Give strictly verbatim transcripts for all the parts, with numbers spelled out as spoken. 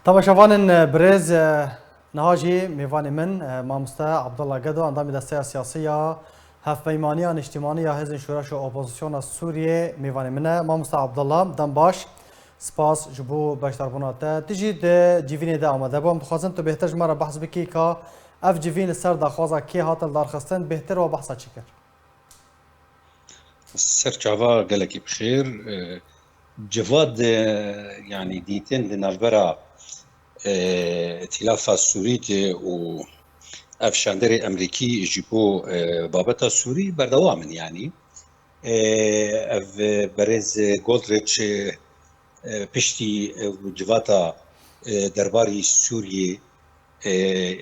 Temaşevanên birêz, niha jî mêvanê min, mamoste Abdullah Gedo, endamê Desteya Siyasî ya Hevpeymaniya Niştimanî ya Hêzên Şoreş û Opozisyona Sûriyê, mêvanê min e. Mamoste Abdullah, dem baş. Spas ji bo beşdarbûna te. Tu jî di civînê de amade bû. Em dixwazin tu bêhtir ji me re behs bikî ka ev civîn li ser daxwaza kê hate lidarxistin, bêhtir we behsa çi kir? Serçava gelekî bi xêr. E, Civat, e, yanî dîtin di navbera, e, Îtîlafa Sûrî de û ev şanderê Emerîkî ji bo, e, babeta Sûrî berdewam in yanî. E, ev, e, berêz Goldrich, e, e, piştî, e, civata, e, derbarî Sûriyê, e,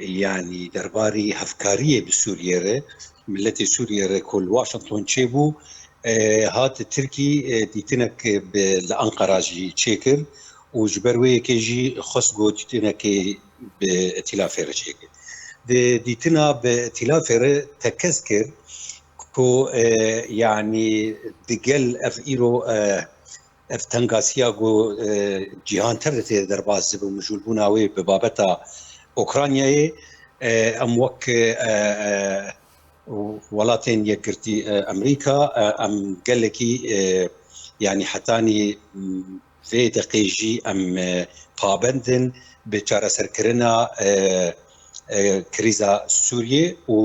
yanî derbarî hevkariyê bi Sûriyê re, miletê Sûriyê re ku li Washington çêbû, e, hat Tirkî, e, dîtinek bi, li Anqara jî çêkir û ji ber wê yekê jî xwest ku dîtinekê bi Îtîlafê re çêkir. Di dîtina bi Îtîlafê re tekez kir ku, e, yanî digel ev îro, e, ev tengasiya ku, e, cîhan tev de tê derbas dibe û mijûlbûna wê bi babeta Ukraynayê, e, em wek, e, e, welatên yekgirtî, e, Emerîka, e, em gelekî, e, yanî hetanî, m, vê deqê jî em, e, pabend in bi çareserkirina, e, e, krîza Sûriyê û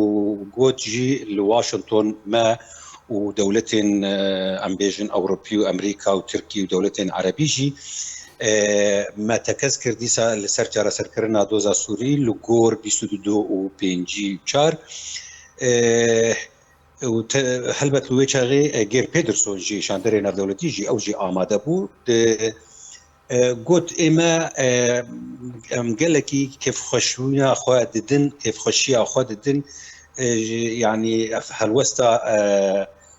got jî li Washington me û dewletên, e, em bêjin Ewropî û Emerîka û Tirkî û dewletên Erebî jî, e, me tekez kir dîsa li ser çareserkirina doza Sûrî li gor bîst û du û pêncî û çar. E, û te, helbet li wê çaxê, e, Geir Pedersen jî şanderê navdewletî jî ew jî amade bû. Di, e, got, ê me, e, em gelekî kêfxweşbûna xwe didin, kêfxweşiya xwe didin, e, ji, yanî ev helwesta, e,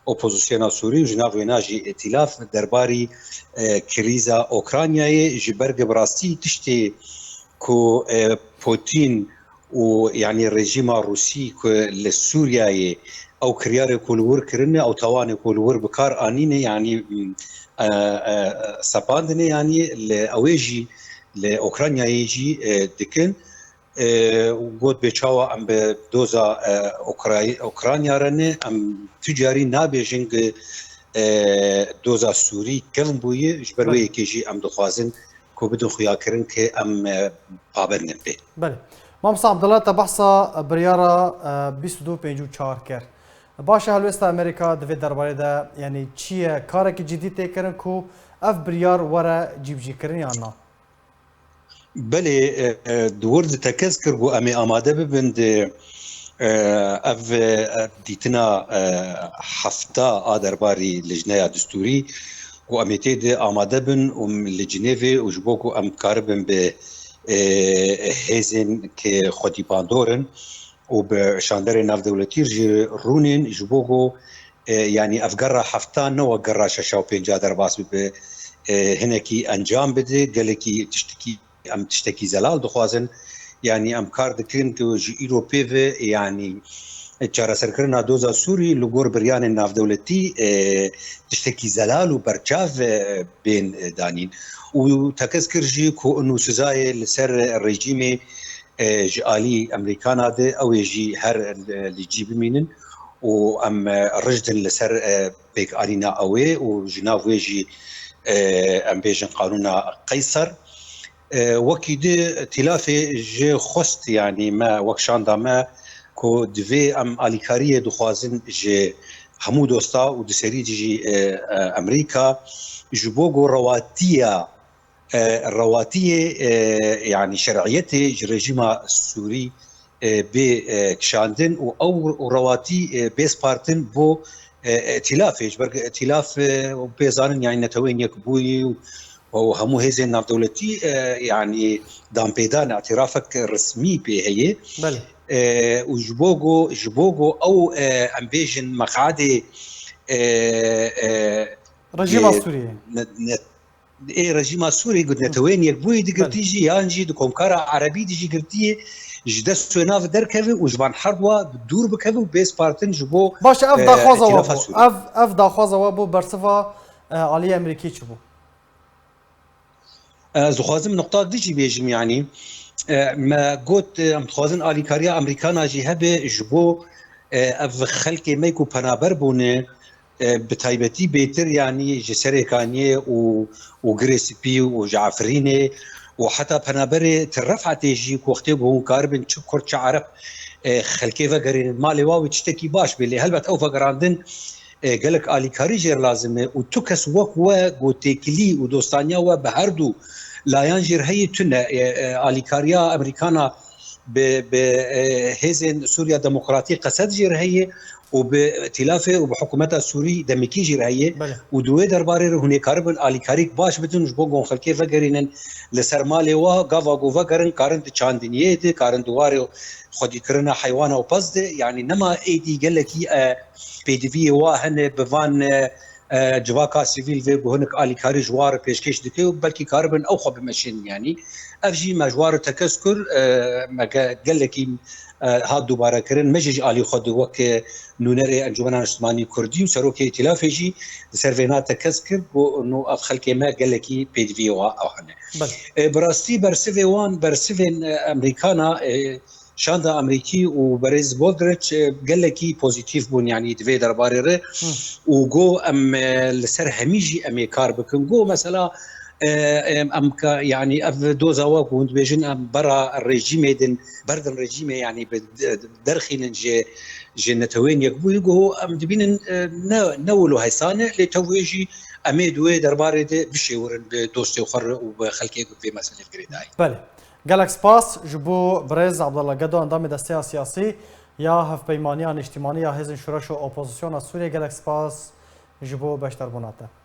opozisyona Sûrî û ji nav wêna jî îtîlaf derbarî, e, krîza Ukraynayê ji ber ku bi rastî tiştê ku, e, Putin û yanî rejîma Rûsî ku li Sûriyeyê ew kiryarê ku li wir kirine, ew tawanê ku li wir bi kar anîne, yanî, e, e, sepandine, yanî li ew ê jî li Ukraynayê jî, e, dikin. E, û got bê çawa em bi doza, e, Ukray-, Ukrayna re ne, em tu carî nabêjin ku, e, doza Sûrî kevn bûye, ji ber wê Belê. yekê jî em dixwazin ku bidin xuyakirin ke em, e, pabend in pê. Belê. Mamosta Abdullah, te behsa biryara, e, bîst û du pêncî û çar kir. Baş e, helwêsta Amerîka di vê derbarê de, yanî çi ye? Karekî cidî tê kirin ku ev biryar were cîbicîkirin yan na? Belê, e, e, di wir de tekez kir ku em ê amade bibin di, e, ev, e, dîtina, e, hefta a derbarî lijneya distûrî ku em ê tê de amade bin û li Cinêvê û ji bo ku em karibin bi, e, hêzên ke xwedî bandor in û bi şanderên navdewletî jî rûnên ji bo ku, e, yanî ev gerra hefta ne wek gerra şeşa û pênca derbas bibe, e, hinekî encam bide, gelekî tiştekî, em tiştekî zelal dixwazin. Yanî em kar dikin ku ji îro pê ve, yanî çareserkirina doza Sûrî li gor biryanên navdewletî, e, tiştekî zelal û berçav, e, bên, e, danîn. Û tekez kir jî ku nûsizayê li ser rejîmê, e, ji alî Emerîkana de ew ê jî her, e, li cî bimînin û em, e, rijdin li ser, e, pêkanîna ew ê û ji nav wê jî, e, em bêjin qanûna Qeyser. E, wekî di Îtîlafê jê xwest, yanî me wek şanda me ku divê em alîkariyê dixwazin ji hemû dosta û di serî jî, e, e, Emerîka ji bo ku rewatiya, e, rewatiyê, e, yanî şer'iyetê ji rejîma Sûrî, e, bê, e, kişandin û ew rewatî, e, bê spartin bo, e, îtîlafê. Ji ber ku îtîlaf, e, pê zanin, yanî Neteweyên Yekbûyî û, û hemû hêzên navdewletî, e, yanî danpêdan, îtirafek resmî pê heye. Belê. E, û ji bo ku, ji bo ku ew, e, em bêjin meqadê, e, e, Rejîma e, Sûriyê. ne, ne, ê rejîma Sûriyê, got, Neteweyên Yekbûyî digirtî Belê. jî, yan jî di Komkara Erebî de jî girtiyê, ji dest wê nav derkeve û ji van herduwa dûr bikeve û bê spartin ji bo, Baş e, ev e, daxwaza we îtîlafa bû. Sûriyê. Ev, ev daxwaza we bû, bersiva, e, aliyê Amerîkî çi bû? Ez dixwazim nuqtak din jî bêjim, yanî, e, me got, e, em dixwazin alîkariya Amerîkana jî hebe ji bo, e, ev xelkê me ku penaber bûne, e, bi taybetî bêtir, yanî ji Serêkaniyê û, û Girê Spî û ji Efrînê û heta penaberê ti Refhatê jî ku wextê ku hûn karibin çi Kurd çi Ereb, e, xelkê vegerînin malê wa wê tiştekî baş bê. Lê helbet ew vegerandin, e, gelek alîkarî jê re lazim e û tu kes wek we ku têkilî û dostaniya we bi her du layan jê re heye tune. E, e, alîkariya Amerîkana bi, bi, e, hêzên Sûriya Demokratî Qesed jê re heye û bi Îtîlafê û bi hikûmeta Sûrî demekî jî re heye. Belê. Û di wê derbarê re hûn ê karibin alîkarîk baş bidin ji bo ku xelkê vegerînin li ser malê wa, gava ku vegerin karin di çandiniyê de, karin di warê xwedîkirina heywana û pez de, yanî nema êdî gelekî, e, pêdiviyê wa hene bi van, e, e, civaka sivîl vê ku hinek alîkarî ji wa re pêşkêş dike û belkî karibin ew xwe bimeşînin, yanî ev jî me ji wa re tekez kir, e, me ge-, gelekî, e, hat dubare kirin. Me jî ji alî xwe de wek, e, nûnerê Encûmena Niştimanî Kurdî û Serokê Îtîlafê jî li ser vêna tekez kir ku no ev xelkê me gelekî pêdiviyê wa ew hene. Belê. E, bi rastî bersivê wan, bersivên, e, Amerîkana, e, şanda Amerîkî û berêz Goldrich, e, gelekî pozîtîf bûn, yanî di vê derbarê re. Hı. Û got, em, e, li ser hemî jî em ê kar bikin. Got, mesela, e, em, em ka, yanî ev doza we ku hûn dibêjin, em bera rejîmê din, berdin rejîmê, yanî bi de-, derxînin ji, ji Neteweyên Yekbûyî, got, em dibînin, e, ne, ne wilo hesane, lê tevwê jî em ê di wê derbarê de bişêwirin bi dostê xwe re û bi xelkê ku vê meselê girêdayî. Belê. Gelek spas ji bo birêz Abdullah Gedo, endamê Desteya Siyasî ya Hevpeymaniya Niştimanî ya Hêzên Şoreş û Opozisyona Sûriyê. Gelek spas ji bo beşdarbûna te.